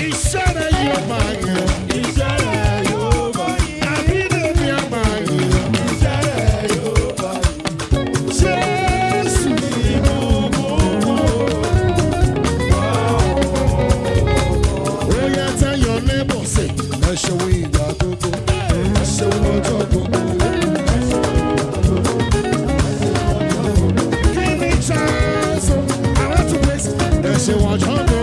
Iṣẹ́ rẹ̀ yóò máa yàn. Àbídèmí á máa yàn. Jésù. Ó yá, tell your neighbor, say, Ẹ ṣeun ìgbà gbogbo, ẹ ṣeun ọjọ́ gbogbo. Give me chance, oh, I want to praise. Ẹ ṣeun ọjọ́.